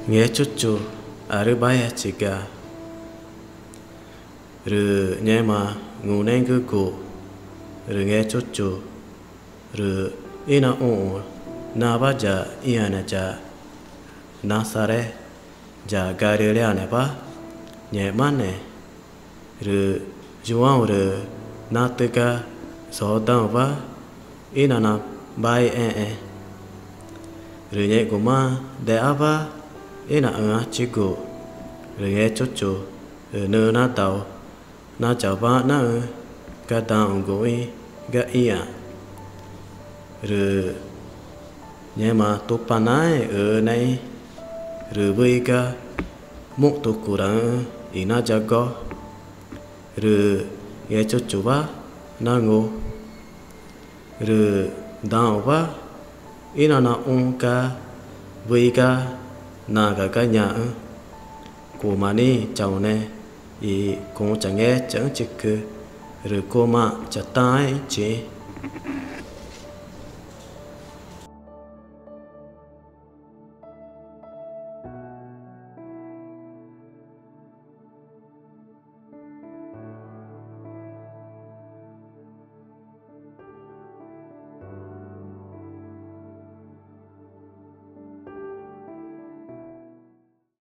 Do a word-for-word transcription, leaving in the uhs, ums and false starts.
Ngechuchuarü baiachiga. Rü ngẽma ngunexü̃gügu rü Ngechuchu rü ínaxũxũ nawa ya ĩãne ya Nazaré ya Gariréanewa ngẽxmane. Rü Yuãũ rü natü ga Yordãowa ínanawaixẽxẽ. Rü ngẽxguma dexáwa ínaxüãchigu, rü Ngechuchu rü nüxü̃ nadau nayawaxnaxü̃ ga dãũguxü̃ ga ĩã̱x. Rü ngẽma Tupanaãẽ Üünexü̃ rü wüxi ga muxtucuraü̃xü̃ inayago. Rü Ngechuchuwa nangu. Rü dãũwa ínanaxũ ga wüxi ga naga ga ñaxü̃, cuma nixĩ i chauxne i cuxü̃ changechaü̃chicü rü cuma chataãẽxü̃chi.